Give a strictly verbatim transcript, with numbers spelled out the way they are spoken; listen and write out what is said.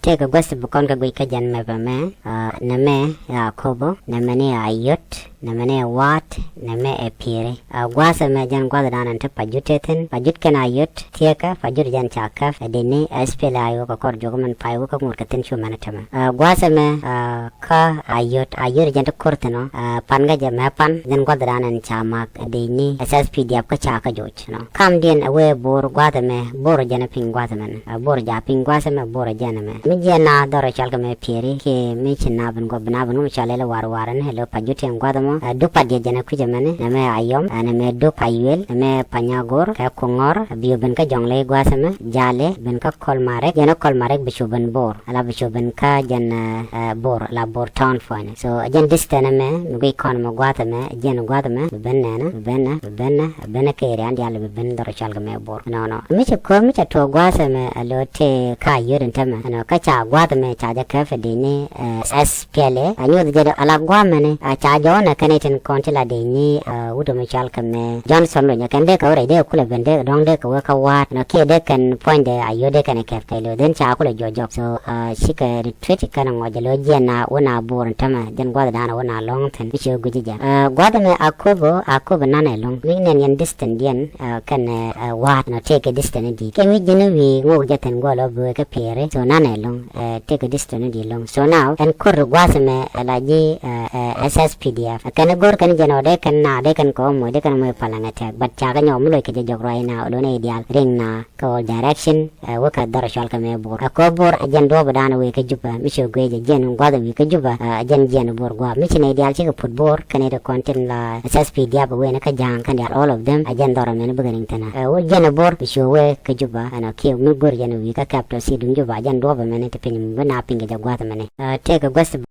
Tëëkɛ guäth ti bi kɔn kɛ guic kä jɛn mɛpɛ mɛ, nɛmɛ ɛ Akobo, nɛmɛ ni ɛ Ayot, nɛmɛ ni ɛ Waat, nɛmɛ ɛ Pieri. Gua̱a̱th ɛmɛ jɛn gua̱a̱th dan ɛn ti Pajut tëë thi̱n, Pajut kɛn Ayot thieekä, Pajut jɛn ca käp ɛ dini ɛ S P L A I O kɛ kɔr juɔk mɛn pay wä kä ŋot kɛ thi̱n cu mɛn tɛmɛ. Gua̱a̱th ɛmɛ kä Ayot, Ayot jɛn ti ko̱r thi̱n ɔ, pan kä jɛ mɛ pan jɛn gua̱a̱th dan ɛn ca mak ɛ dini ɛ S P D F kä ca kä joc. Kamdiɛn ɛ wee Bor gua̱a̱th ɛmɛ, Bor jɛn ɛ piny gua̱a̱th ɛmɛn. Bor ja piny gua̱a̱th ɛmɛ, Bor jɛn ɛmɛ. Mi jiɛn na dhɔr ɛ cɔal kɛ mɛ Pieri kiɛ mi ci na ben guɔ ben a ben wä mi cɔal ilɛ war war ɛn ɛ lo̱ Pajut tiɛn gua̱a̱th ɛmɔ. Duk Padiɛ jɛn ɛ kui̱c ɛmɛn, nɛmɛ Ayɔm, nɛmɛ Duk Payuel, nɛmɛ Panyagor, kɛ Kuŋɔr, bi wä ben kä Jɔŋley gua̱a̱th ɛmɛ, Jalɛ, ben kä Kɔl Marek, jɛn ɛ Kɔl Marek bi cu ben Bor, ala bi cu ben kä jɛn Bor, ala Bor town puɔ̱nɛ. So jɛn distance ɛmɛ mi guic kɔn mɛ gua̱a̱th ɛmɛ, jɛn gua̱a̱th ɛmɛ bi ben nɛnɛ, bi ben nɛ, bi ben nɛ, bi ben nɛ kɛ area ɛn diaal bi ben dhɔr cɔal kɛ mɛ Bor. Nɔnɔ mi ci ko̱r mi ca tuɔɔk gua̱a̱th ɛmɛ ɛ lo̱ tëë kä Ayot ɛn tämɛ, ɛnɔ kä ca gua̱a̱th ɛmɛ ca jɛ käp ɛ dini ɛ S P L A. Ɛ nyuɔth jɛ ala gua̱a̱th ɛmɛni ɛ ca jɔwä nɛ kɛn itin kɔn ti la dini ɛ wut ɛmɛ cɔal kɛ mɛ Johnson Lony, kɛn dee kɛ wä rɛy dee kulɛ ben dee dɔ̱ŋ dee kɛ wä kä Waat, ɛnɔ kiɛ dee kɛn puɔ̱nydɛ Ayot dee kɛn ɛ käp kɛ lo̱ dhin ca kulɛ juɔc jɔk. So cikɛ retreat kɛn ɛ ŋɔc ɛ lo̱ jiɛn na wä na Bor ɛn tämɛ, jɛn gua̱a̱th dan wä na lɔ̱ŋ thi̱n mi ci wä guic jɛ. Gua̱a̱th ɛmɛ Akobo, Akobo nanɛ lɔ̱ŋ mi nɛn yɛn distance diɛn kɛn Waat, nɔ tëëkɛ distance di̱i̱t. Kɛ mi ji̱n wi̱i̱ ŋok jɛ thi̱n guɔ lɔ bi wee kä Pieri, so nanɛ lɔ̱ŋ tëëkɛ distance di̱i̱t lɔ̱ŋ. So now ɛn ko̱r gua̱a̱th ɛmɛ ɛ la ji̱ S S P D F kɛn go̱r kɛn jɛn ɔ dee kɛn na dee kɛn kɛ ɔ moc dee kɛn moc palaŋ ɛ tɛk, but ca kɛ nyɔk mi loc kɛ jɛ jɔk ruac na ɔ lo̱n ɛ diaal riŋ na kɛ all direction. Wä kɛ dhɔr cɔal kɛ mɛ Bor. Ɛ kɔ Bor ɛ jɛn duɔ̱ɔ̱p dan wee kä Juba mi ci guic ɛ jɛn gua̱th ɛ wee kä Juba, ɛ jɛn jiɛn Bor gua̱a̱p mi ci nɛy diaal cikɛ put Bor kɛn ɛ ti kɔn tin la S S P D F wee ni kä Ja̱a̱ŋ kɛn diaal all of them, ɛ jɛn dhɔr ɛmɛn bikɛ riŋ thin ɛ wä jɛn Bor bi cu wee kä Juba ɛnɔ kiɛ mi go̱r jɛn wee kä capital city duŋ Juba, ɛ jɛn duɔ̱ɔ̱p ɛmɛn ti piny mi bi na piny kɛ jɛ gua̱th ɛmɛn. Tëëkɛ gua̱th